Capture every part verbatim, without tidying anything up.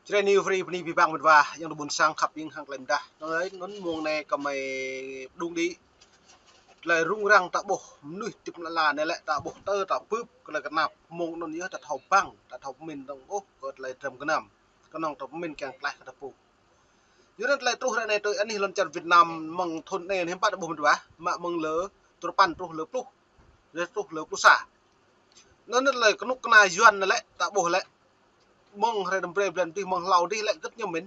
Jrai New Free bơni abih bang met wa, ayŏng adơi ƀôn sang khăp hing hăng tơlơi mơdah. Anŭn, anŭn mông anai kơmơi pơđung đĭ tơlơi rŭng răng ta ƀuh mơnuih hơdip lŏn ala anai lĕ, ta ƀuh tơ, ta bưp kơ tơlơi kơnap. Mông anŭn yơh ta thâo băng, ta thâo pơmĭn dơ̆ng ôh kơ tơlơi dram gơnam. Kơnơ̆ng ta pơmĭn kiăng tlaih kơ ta pô. Yua anŭn tơlơi truh ră anai tui anih lŏn čar Việt Nam mơ̆ng thŭn anai hiư̆m pă ta ƀuh met wa, mă mơ̆ng lơ duapăn truh lơ pluh, lơ truh lơ pluh sa. Anŭn tơlơi kơnuk kơna Yuan anai lĕ, ta ƀuh lĕ. Mơ̆ng hrơi năm brơi blan dih, mơ̆ng hlâo dih lĕ gĭt ñu mĭn.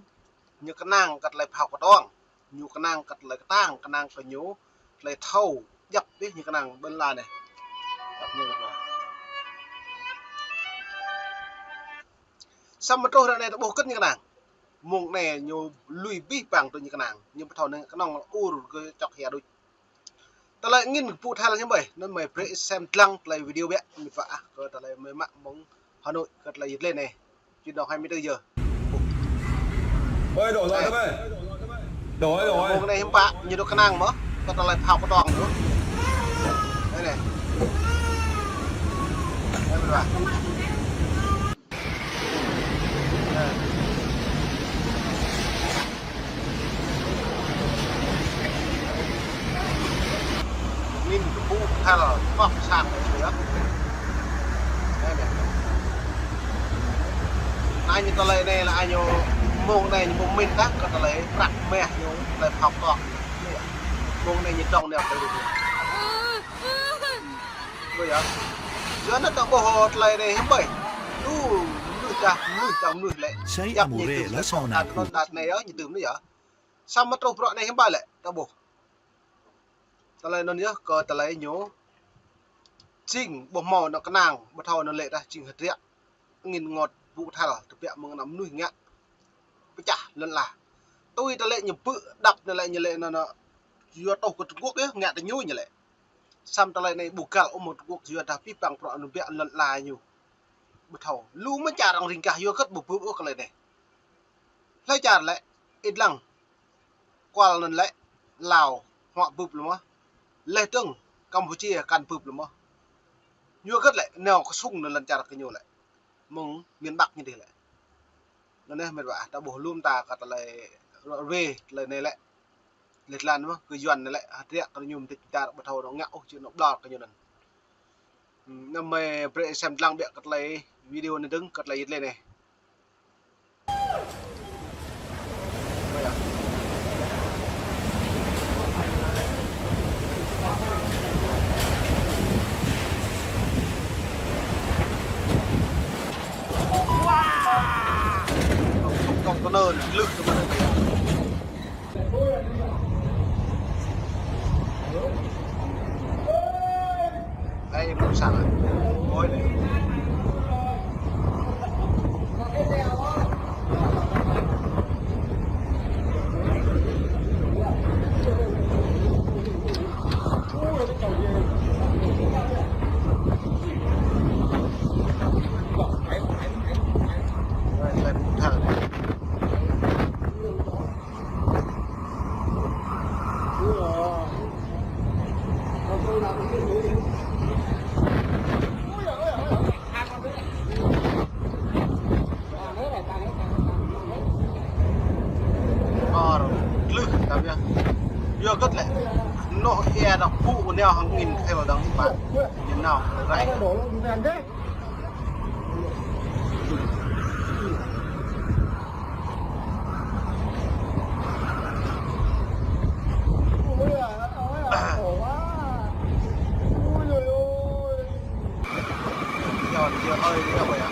Ñu kơnang kơ tơlơi phao kơtuang. Ñu kơnang kơ tơlơi kơtang, kơnang kơ ñu tơlơi thâo djăp dih ñu kơnang ƀơi lŏn anai. Djăp ñu kơtang. Samơ̆ truh ră anai ta ƀuh gĭt ñu kơnang. Mông anai ñu lui abih bang tui ñu kơnang. Ñu ƀu thâo anai kơnơ̆ng ur kơ čŏk hia đôč. Tơlơi angĭn kơpŭ thel hiư̆m ƀơi, anŭn mơi brơi sem lăng tơlơi video biă, met wa ah, kơ tơlơi mơi mă mơ̆ng Hà Nội, kơ tơlơi yit lĕ anai. Chín giờ hai mươi tư giờ. Ôi, đổ rồi các bạn. Đổ rồi, đổ rồi. Mông anai hiư̆m pă, ñu dŏ kơnang mơ̆, kơ tơlơi phao kơtuang mơ̆. Anai anai. Anai, met wa. Angĭn kơpŭ thel, pŏk sang anai yơh. Anai anai. Anai ñu tơlơi anai lĕ ñu mông anai ñu mông mĭn tah kơ tơlơi prăk meh ñu tơlơi phao kơtuang. Mông anai ñu dŏng neo tơlơi. Ƀu yơh. Yua anŭn ta ƀuh tơlơi anai hiư̆m ƀơi. Lu mơnuih dah, mơnuih dah mơnuih lĕ. Yap ñu tưm lĕ, đat anŭn đat anai yơh, ñu tưm anai yơh. Samơ̆ truh bruă anai hiư̆m ƀơi lĕ, ta ƀuh. Tơlơi anŭn yơh, kơ tơlơi ñu. Jing ƀuh hmâo anŏ kơnang, ƀu thâo anŭn lĕ dah jing hơdră. Angĭn ngot kơpŭ thel, tơbiă mơ̆ng ană mơnuih ngă. Pơčah lŏn ala. Tui tơlơi ñu bưp đăp anai lĕ ñu lĕ anŭn, anŭn. Yua truh kơ Trung Quốc yơh, ngă tơ ñu ñu lĕ. Samơ̆ tơlơi anai ƀu găl ôh mơ̆ng Trung Quốc, yua dah abih bang bruă anŭn biă lŏn ala ñu. Ƀu thâo. Lu mơ̆ čar arăng ring gah yua hơget ƀu bưp ôh tơlơi anai. Hlơi čar lĕ, ih lăng. Kual anŭn lĕ, Lào, huă bưp lĕ mơ̆. Leh dơ̆ng, Campuchia kăn bưp lĕ mơ̆. Yua hơget lĕ, nao kơsŭng anŭn lŏn čar kơ ñu lĕ. Mơ̆ng miền Bắc ñu dih lĕ. Anŭn anai met wa, ta ƀuh lŏm ta kơ tơlơi ră ruai, tơlơi anai lĕ. Leh lăn mơ̆, kơ Yuan anai lĕ, hơdră kơ ñu mơ̆ng tơčar ƀu thâo anŏ ngă ôh, či anŏ ƀlŏr kơ ñu anŭn. Anŭn mơi brơi sem lăng biă kơ tơlơi video anai dơ̆ng, kơ tơlơi yit lĕ anai. Container lưh tơ mơ̆n. Đây, mông sang à? Ôi, đây. Đây, đây, thẳng. Or, glưh, tao ya. Yua hơget lĕ. Noh ia dong bu neo hăng angĭn khel dong ba. Nhìn nào, rai. Giờ, giờ hơi đi đâu vậy ạ?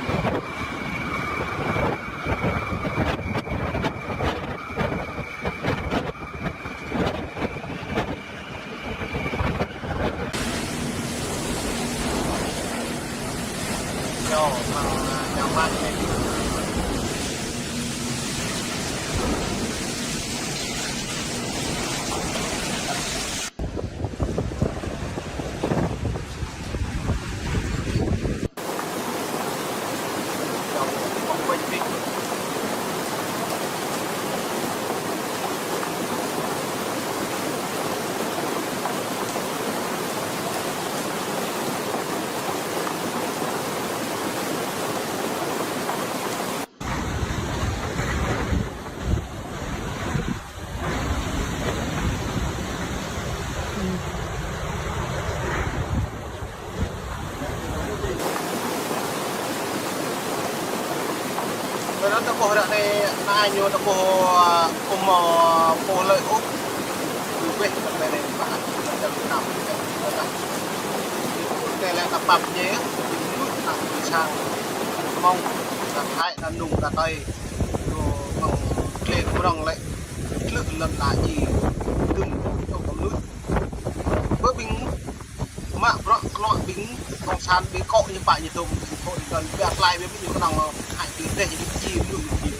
Ai ñu ta ƀuh, ơ, ƀu hmâo, ơ, pô hlơi ôh. Ñu ƀuh kơ tơlơi anai ƀă, tơlơi anŭn, tơlơi anŭn. Tơlơi anŭn pap ñu, ñu anŭn sang Hmông, sang Thái, ta nung, ta tơi. Ñu mơ̆ng klĕ mơ̆ng lĕ, klĕ lŏn la ji, tŭm tŏ kơ mơnuih. Bơ ƀing mă bruă kơnuk ƀing cộng sản ƀing kŏ ñu pă ñu tŭm, ƀing kŏ ñu kăn biă klai ƀing ñu kơnơ̆ng hă ƀing dêh ƀing ji lu lu ji.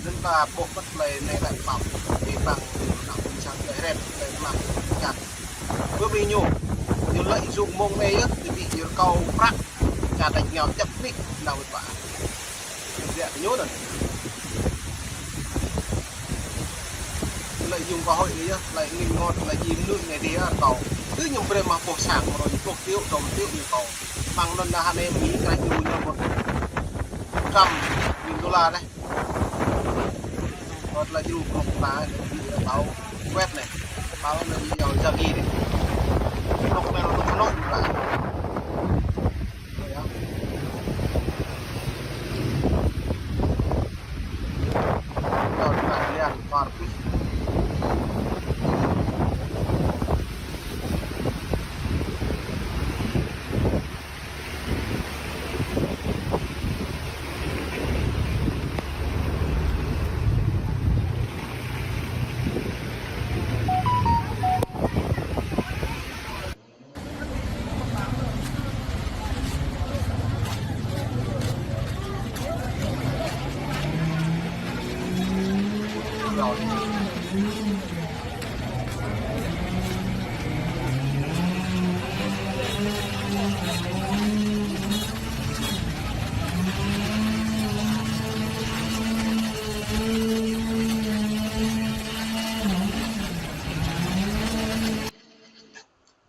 Anŭn ta ƀuh mơ̆t tơlơi anai lĕ pap, ƀing ƀing kơnuk ƀing sang tơlơi hret, tơlơi mă kơnuk. Bơ ƀing ñu, ñu lĕ djru mơ̆ng anai yơh, ñu ƀu djru kâo prăk, čar tač ngao čăp nik, nao wơ̆t ƀă. Biă ñu anŭn. Tơlơi yŭng kơ hơi anai yơh, tơlơi ngin ngŏt, tơlơi ji mơnuih anai dih yơh, kâo. Tui ñu brơi mă boh sang, mơ̆ ñu pluh triệu, dua triệu ñu kâo. Mơ̆ng anŭn anai hă anai Mi krah djru ñu một trăm nghìn đô la dêh. Kâo tơlơi djru kơnuk ta, anai, kâo wet anai. Kâo anai ñu yua Yagi anai. Kơnuk anai, kơnuk anai.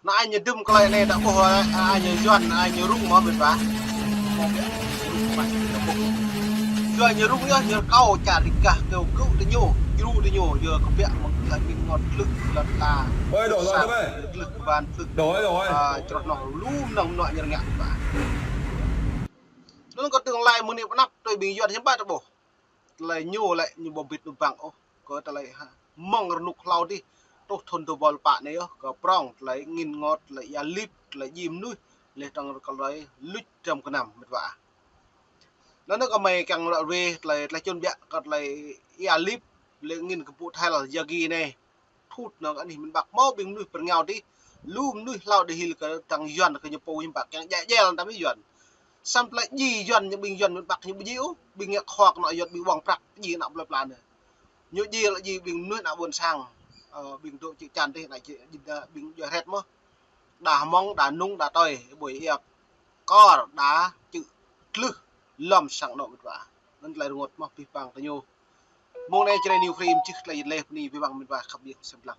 Anai ai ñu dŭm tơlơi anai ta ƀuh, ơ, ai ñu Yuan, ai ñu rŭng mơ̆ mĕt wa. Yuan ñu rŭng yơh, ñu rơkâo čar rơgah kơ kơ tơ ñu, djru tơ ñu, yua kơ biă mơ̆ng tơlơi ngin ngŏt klưh lŏn ta. Ơi, đổi rồi, sang, tơmơi. Klưh kơ ban klưh. Đổi rồi. Ơ, čroh noh lu mơnơ̆ng mơnuă ñu rơngiă mĕt wa. Anŭn kơ tương lai mơ̆ng anai pơ anăp tui ƀing Yuan hiư̆m pă ta ƀuh. Tơlơi ñu lĕ ñu ƀu ƀĭt nŭ ƀăng ôh. Kơ tơlơi hă. Mơ̆ng rơnŭk hlâo dih. Truh thŭn dua rơbâo pă anai yơh. Kơ prŏng tơlơi ngin ngŏt, tơlơi ia lip, tơlơi ji mơnuih. Leh tơ̆ng kơ tơlơi luč trăm kơnăm mĕt wa. Anŭn kơ mơi kiăng ră ruai tơlơi, tơlơi čun biă kơ tơlơi ia lip, lĕ ngin kơ pŭ thel Yagi anai. Thut nao kơ anih mơ̆n ƀă hmâo ƀing mơnuih pơrơngao dih, lu mơnuih hlâo dih hil kơ tơ̆ng Yuan kơ ñu pô hiư̆m pă kiăng jĕ jel tơmơi Yuan. Samơ̆ tơlơi ji Yuan ñu ƀing Yuan mơ̆n ƀă ñu ƀu ji ôh, ƀing ngă khua kơnuk Yuan ƀing ƀơ̆ng prăk ji ană plơi pla anai. Ñu ji lĕ ji ƀing mơnuih ană ƀôn sang, ơ, ƀing dŏ čư̆ čan dih ană ji, ji, ƀing djuai hret mơ̆n. Đa hmâo, đa nung, đa tơi, ƀuh ia kor, đa čư̆ klưh lŏm sang anŏ mĕt wa. Anŭn tơlơi rơngot mơ̆n pih pang tơ ñu. Mơ̆ng anai Jrai New Frame čih tơlơi leh pơ anai pih pang mĕt wa khăp biă sem lăng.